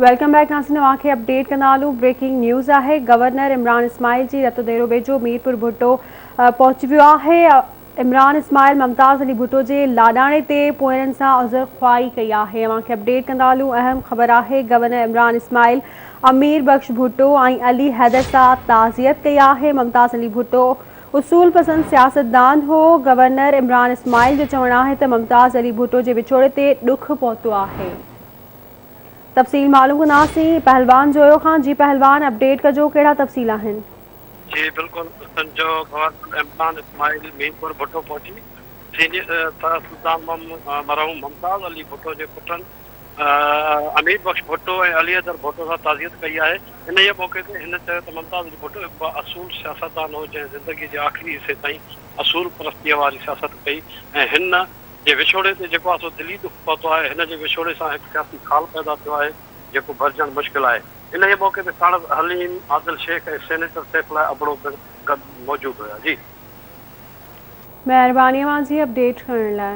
Welcome back ناظرين اوهان کي اپڊيٽ ڪندا هلون بريڪنگ نيوز آهي گورنر عمران اسماعيل جي رتوديرو ويجهو ميرپور ڀٽو پهچي ويو آهي عمران اسماعيل ممتاز علي ڀٽو جي لاڏاڻي تي پوئرن سان عذر خواهي ڪئي آهي اوهان کي اپڊيٽ ڪندا هلون اهم خبر آهي گورنر عمران اسماعيل امير بخش ڀٽو ۽ علي حيدر سان تعزيت ڪئي آهي ممتاز علي ڀٽو اصول پسند سياستدان هو گورنر عمران اسماعيل جو چوڻ آهي ته ممتاز علي ڀٽو جي وڇوڙي تي ڏک پهتو آهي. تفصيل معلوم ڪنداسين پهلوان جويو کان جي پهلوان اپڊيٽ ڪجو ڪهڙا تفصيل آهن. جي بلڪل سن جو گورنر عمران اسماعيل ميرپور ڀٽو پهچي سينيئر سلطان مرحوم ممتاز علي ڀٽو جي پٽن امير بخش ڀٽو ۽ علي حيدر ڀٽو سان تعزيت ڪئي آهي انهيء موقعي تي هن چيو ته ممتاز علي ڀٽو هڪ با اصول سياستدان هو جنهن زندگي جي آخري حصي تائين اصول پرستيء واري سياست ڪئي ۽ هن جي وڇوڙي تي جيڪو آسو دلي ڏک پهتو آهي، هن جي وڇوڙي سان هڪ سياسي خال پيدا ٿيو آهي، جيڪو ڀرجڻ مشڪل آهي. انهيء موقعي تي ساڻس حليم عادل شيخ ۽ سينيٽر سيف الله ابڙو پڻ گڏ موجود هيا. جي. مهرباني اوهان جي اپڊيٽ ڪرڻ لاء.